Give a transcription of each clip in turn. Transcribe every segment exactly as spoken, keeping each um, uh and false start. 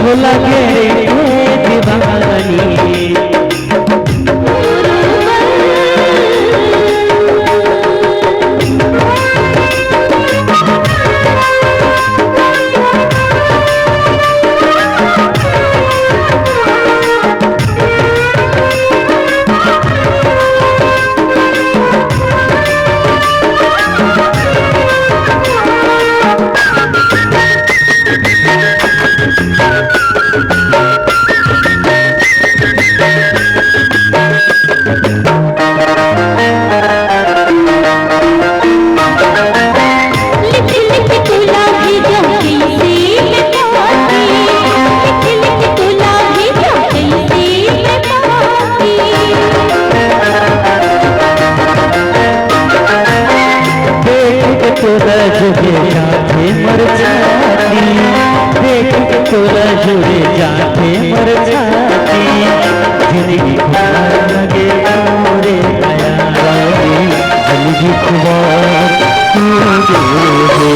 भोला के रे दीवानी। देख के तोरा जुगे जाथे मोर छाती, देख के तोरा जुगे जाथे मोर छाती। जिंदगी खुमार लगे तोरे दया रानी, जिंदगी खुमार तू दे दे।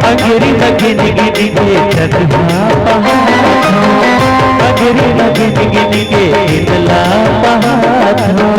अंगेरी म गिन गिन के जगहा पहात हो, अंगेरी म गिन गिन के नींद ला पहात हो।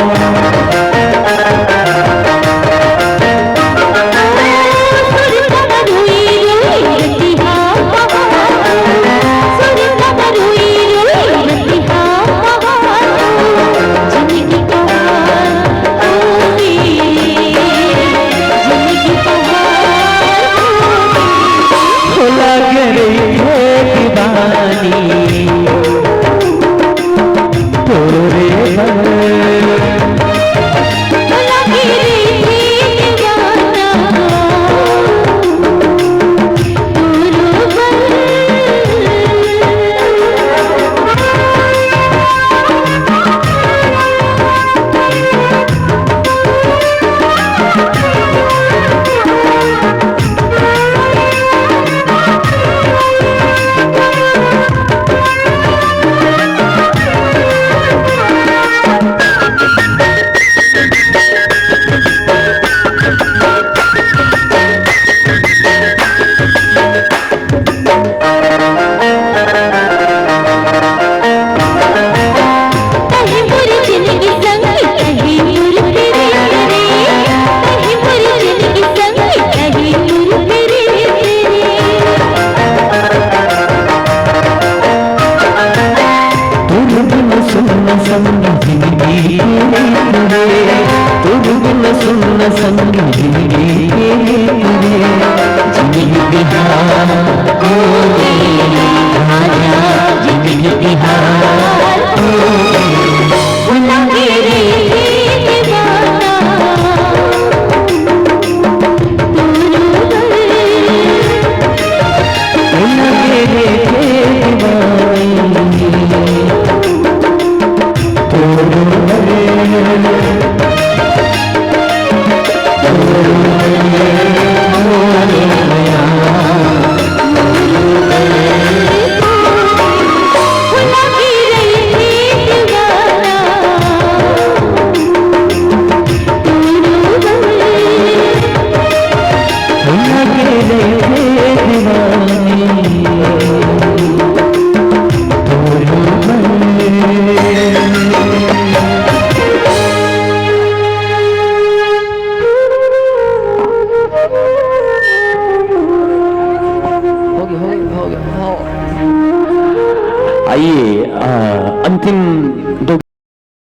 तोर बिन सुन संग जिंदगी के रे, तोर बिन सुन संग जिंदगी के रे। जिंदगी बिहार ओ रे, आजा जिंदगी बिहार ओ।